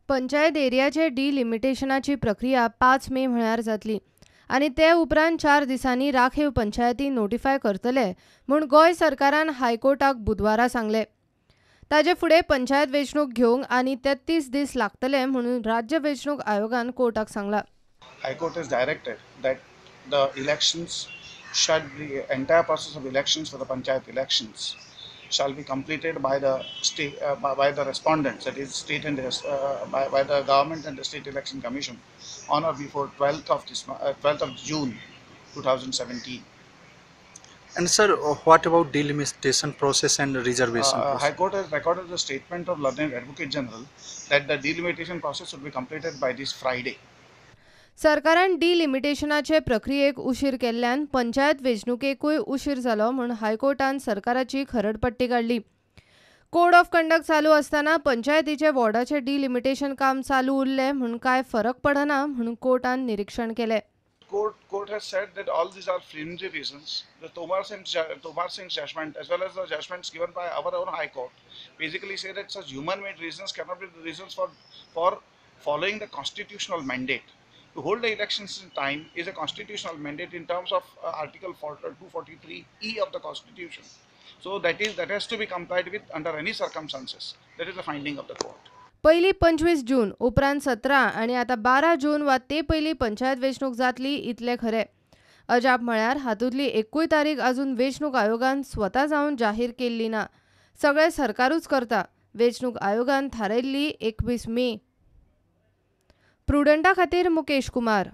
पंचायत एरियाचे डिलिमिटेशनाची प्रक्रिया 5 मे म्हळ्यार जातली आनी ते उपरांत 4 दिसांनी राखीव पंचायती नोटिफाय करतले म्हूण गोंय सरकारान हायकोर्टाक बुधवारा सांगले. ताजे फुडें पंचायत वेंचणूक घेवंक आनी 33 दीस लागतले म्हणून राज्य वेंचणूक आयोगान कोर्टाक सांगला. High Court has directed that the elections should be, entire process of elections for the panchayat elections shall be completed by the state, by the respondents, that is state and by the government and the State Election Commission on or before 12th of June 2017. And sir, what about delimitation process and reservation process? High Court has recorded the statement of learned Advocate General that the delimitation process should be completed by this Friday. सरकारान डिलिमिटेशनाचे प्रक्रियेक उशीर केल्ल्यान पंचायत वेंचणुकेकूय उशीर जालो म्हूण हायकोर्टान सरकाराची खरडपट्टी काडली. Code of conduct चालू आसतना पंचायतीचे वॉर्डाचे डिलिमिटेशन काम चालू उरलें म्हूण कांय फरक पडना म्हूण कोर्टान निरीक्षण केलें. Court has said that all these are flimsy reasons. The Tomar Singh's judgment, as well as the judgments given by our own High Court, basically say that such human-made reasons cannot be the reasons for following the constitutional mandate. To hold the elections in time is a constitutional mandate in terms of Article 243E of the Constitution. So that has to be complied with under any circumstances. That is the finding of the court. पयली 25 जून, उपरांत 17 आनी आतां 12 जून वा ते पयलीं पंचायत वेंचणूक जातली इतलें खरें. अजाप म्हळ्यार हातूंतली एकूय तारीख अजून वेंचणूक आयोगान स्वता जावन जाहीर केल्ली ना. सगळें सरकारूच करता. वेंचणूक आयोगान थारायल्ली 21 मे. प्रुडंटा खातीर मुकेश कुमार.